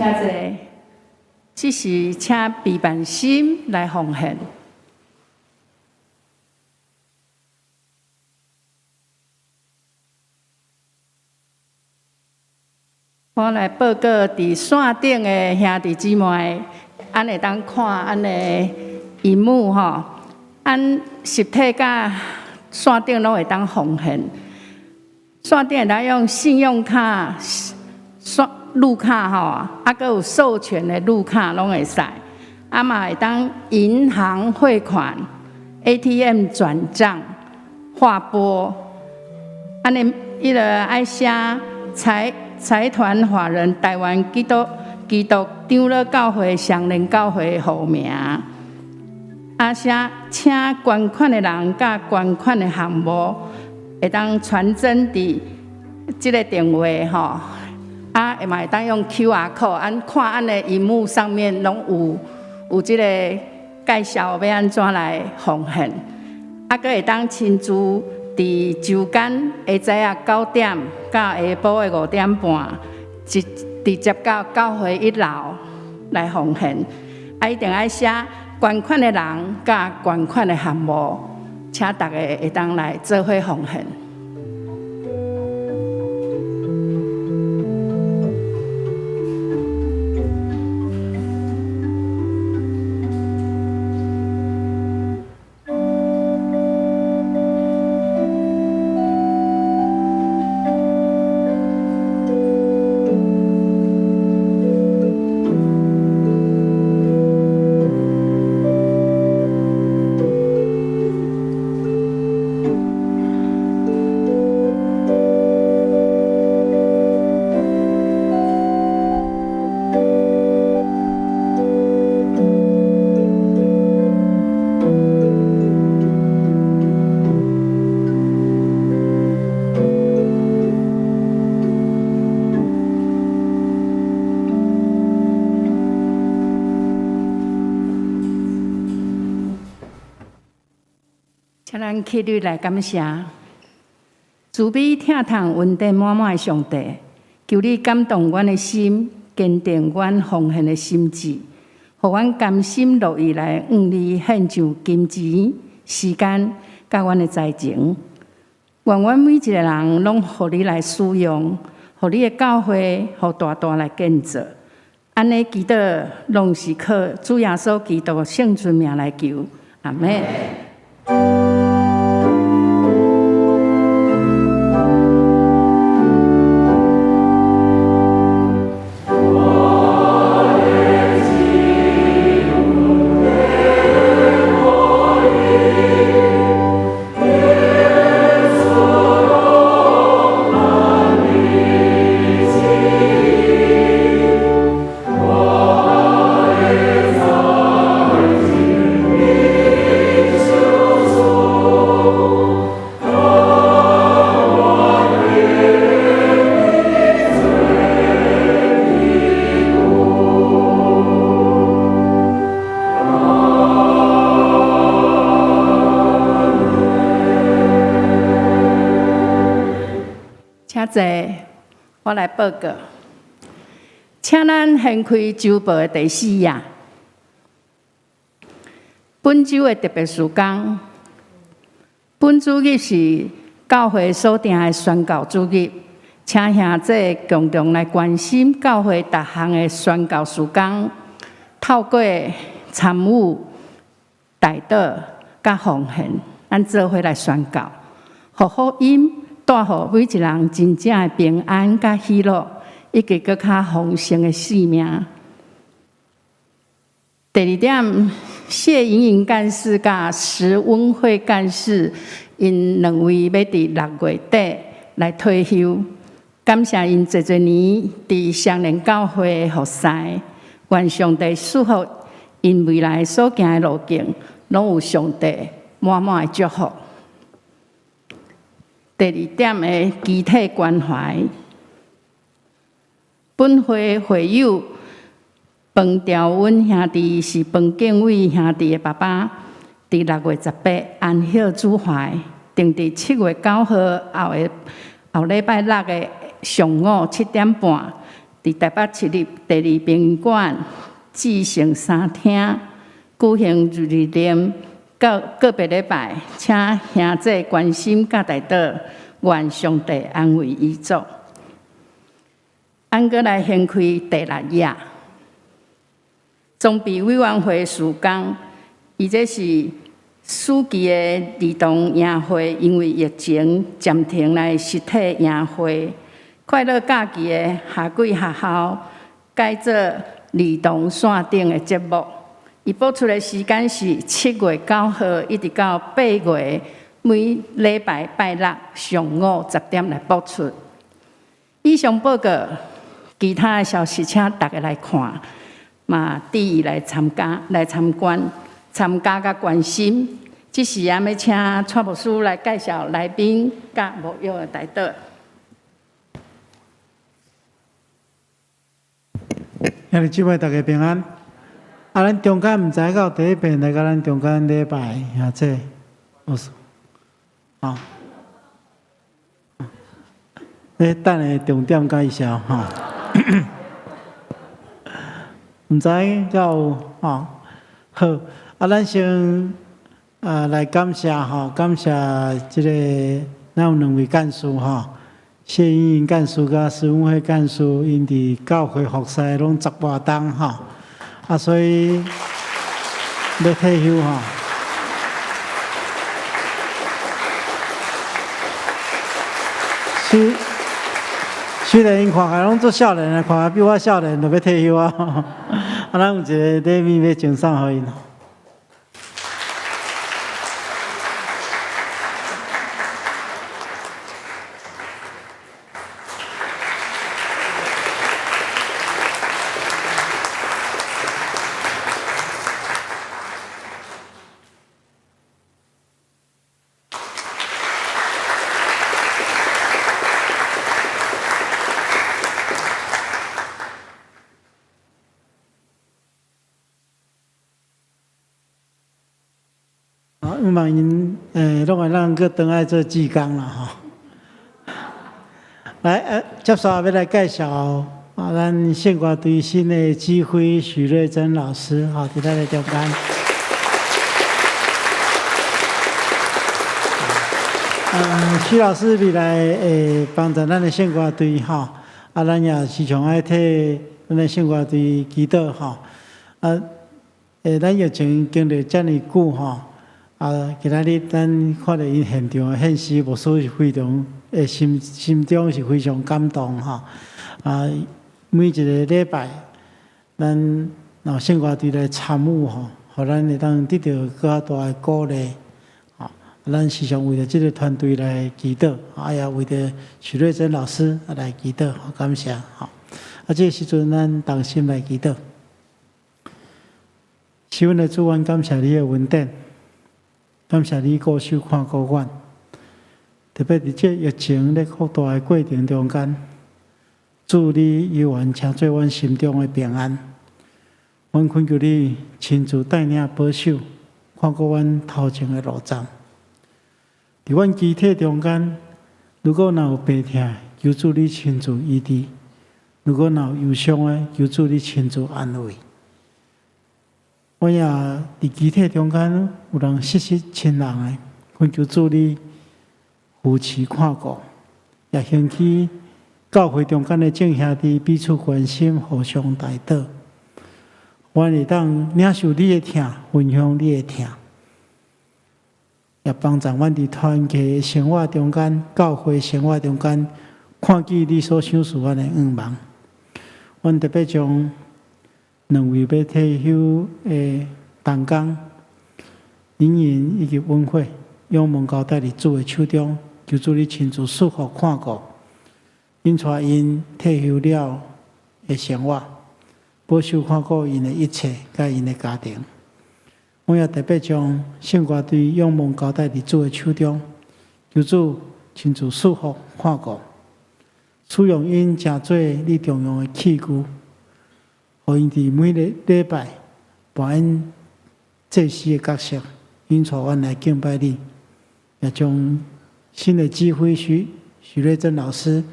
請坐。這時請畢萬心來奉獻。我來報告，佇線頂的兄弟姊妹，按會當看按的螢幕吼，按實體佮線頂攏會當奉獻。線頂會當用信用卡、刷綠卡吼，啊，閣有授權的綠卡攏會使，啊嘛會當銀行匯款、ATM 轉帳、劃撥，按呢彼个愛寫財團法人臺灣基督長老教會雙連教會戶名，啊寫請捐款的人佮捐款的項目，會當傳真佇這個電話吼，啊，嘛會當用 QR code，按看按的螢幕上面攏有這個介紹欲按怎來奉獻，啊，閣會當親自佇週間下早仔9點到下晡的5點半，直接到教會一樓來奉獻，啊，一定愛寫捐款的人佮捐款的項目，請大家會當來做伙奉獻。請咱起立來感謝，慈悲疼痛恩典滿滿的上帝，求你感動阮的心，堅定阮奉獻的心志，予阮甘心樂意來向你獻上金錢、時間、佮阮的才情。願阮每一個人攏予你來使用，予你的教會，予大大來建造。按呢祈禱，攏是靠主耶穌基督聖尊名來求，阿們。請坐，我來報告。請咱掀開週報的第四頁。本週的特別事工，本主日是教會所定的宣教主日，請兄弟共同來關心教會逐項的宣教事工，透過參與、代禱、佮奉獻，咱做伙來宣教，予福音帶予每一人真正的平安佮喜樂，以及閣較豐盛的生命。第二點，謝瑩瑩幹事佮石溫慧幹事，𪜶兩位欲佇6月底來退休。感謝𪜶濟濟年佇雙連教會的服侍，願上帝賜福𪜶未來所行的路徑，攏有上帝滿滿的祝福。第二點的肢體關懷，本會會友彭兆溫兄弟是彭敬偉兄弟的爸爸，佇6月18安息主懷，定佇7月9號後禮拜六的上午7點半，佇台北市立第二殯儀館至聖三廳舉行日念告別禮拜，請兄弟關心佮代禱，願上帝安慰遺族。按閣來掀開第六頁，裝備委員會事工，伊這是暑期的兒童營會，因為疫情暫停來實體營會。快樂假期的夏季學校改做兒童線頂的節目。伊播出的時間是7月9號一直到8月，每禮拜拜六上午10點來播出。以上報告，其他的消息請大家來看，嘛致意來參加、來參觀、參加佮關心。這時啊，欲請蔡牧師來介紹來賓佮牧養的代禱。兄弟姊妹，大家平安。啊，咱中間毋知影有第一遍來共咱中間禮拜，兄這，有事。好。你等下重點介紹吼。毋知敢有吼？好，啊，咱先啊來感謝吼，感謝這個咱有兩位幹事吼，謝英英幹事佮施文慧幹事，𪜶佇教會服侍攏十外冬吼，啊，所以欲退休吼。雖然𪜶看起來攏足少年的，看起來比我少年，就欲退休啊！啊，咱有一个禮物欲贈送予𪜶。啊，希望𪜶攏會當閣轉來做志工啦吼。來，接下來欲來介紹啊，咱聖歌隊新的指揮許瑞珍老師，吼，佇咱的中間。許老師未來會幫助咱的聖歌隊吼，啊，咱也時常愛替咱的聖歌隊祈禱吼。啊，咱疫情經歷遮爾久吼。啊，今仔日咱看著𪜶現場的獻詩，牧師是非常的心中是非常感動吼。啊，每一個禮拜，咱若聖歌隊來參與吼，予咱會當得著閣較大的鼓勵。吼，咱時常為著這個團隊來祈禱，啊，也為著許瑞珍老師來祈禱，感謝吼。啊，這個時陣咱同心來祈禱。是阮的主，阮感謝你的恩典。感謝你顧守看顧阮，特別佇這疫情咧擴大的過程中間，主你猶原成做阮心中的平安。阮懇求你親自帶領保守，看顧阮頭前的路程。佇阮肢體中間，如果若有病痛，求主你親自醫治；如果若有憂傷的，求主你親自安慰。阮也佇肢體中間有人失去親人的，懇求主你扶持看顧，也興起教會中間的眾兄弟彼此關心，互相代禱。阮會當領受你的疼，分享你的疼，也幫助阮佇團契的生活中間、教會生活中間，看見你所賞賜阮的願望。阮特別將兩位欲退休的同工，穎穎以及文慧，仰望交代佇主的手中，求主你親自賜福看顧，𪜶帶𪜶退休了的生活，保守看顧𪜶的一切，佮𪜶的家庭。我也特別將聖歌隊仰望交代佇主的手中，求主親自賜福看顧，使用𪜶成做你重用的器具。予𪜶佇每个禮拜扮演祭司的角色，引帶阮來敬拜你，也將新的指揮許瑞珍老師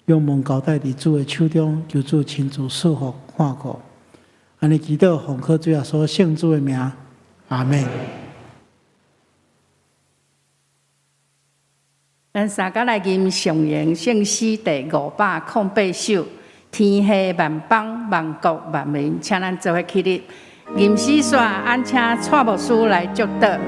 仰望交代佇主的手中，求主親自賜福看顧。按呢祈禱，奉靠主耶穌聖子的名，阿們。咱三個來吟頌揚聖詩第508首。天下萬邦萬國萬民，請咱做伙起立。吟詩煞，按請蔡牧師來祝禱。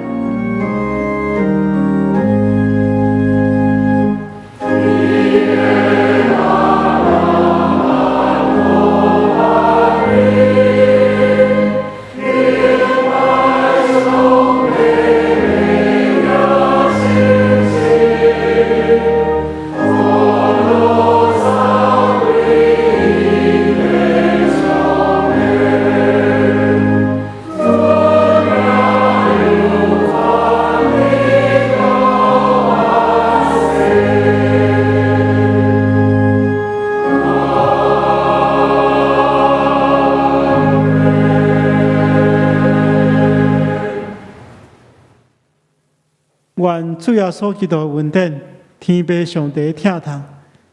願主耶穌基督的恩典、天父上帝的疼痛、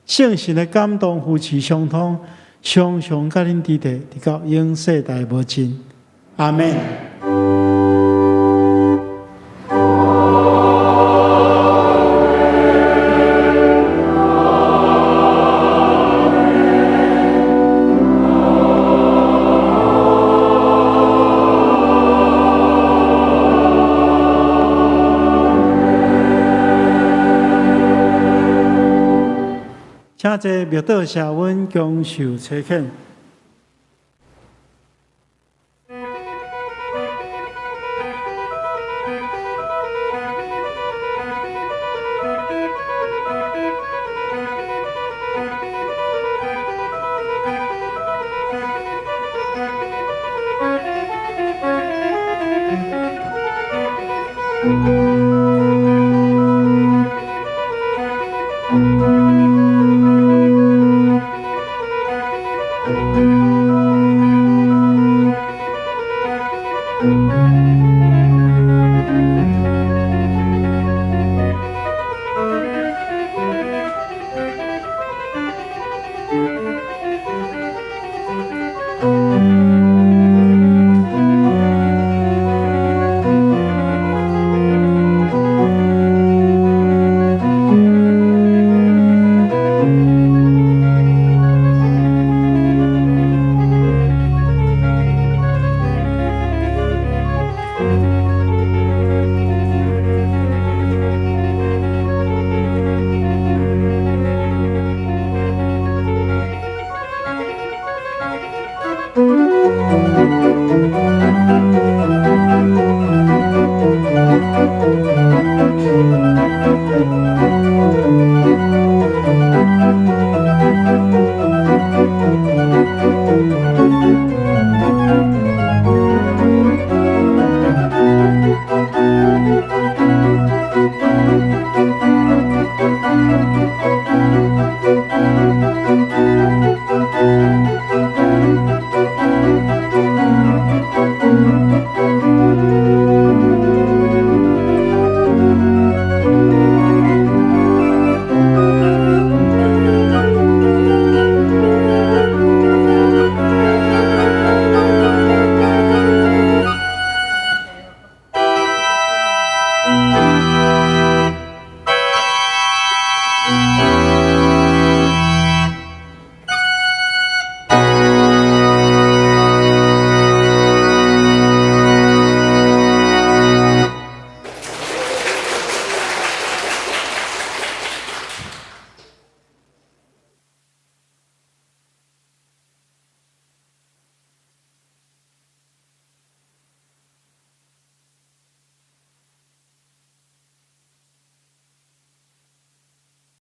聖神的感動、扶持相通，常常佮恁佇佇，直到永世代無盡。阿們。請坐，默禱社阮恭受差遣。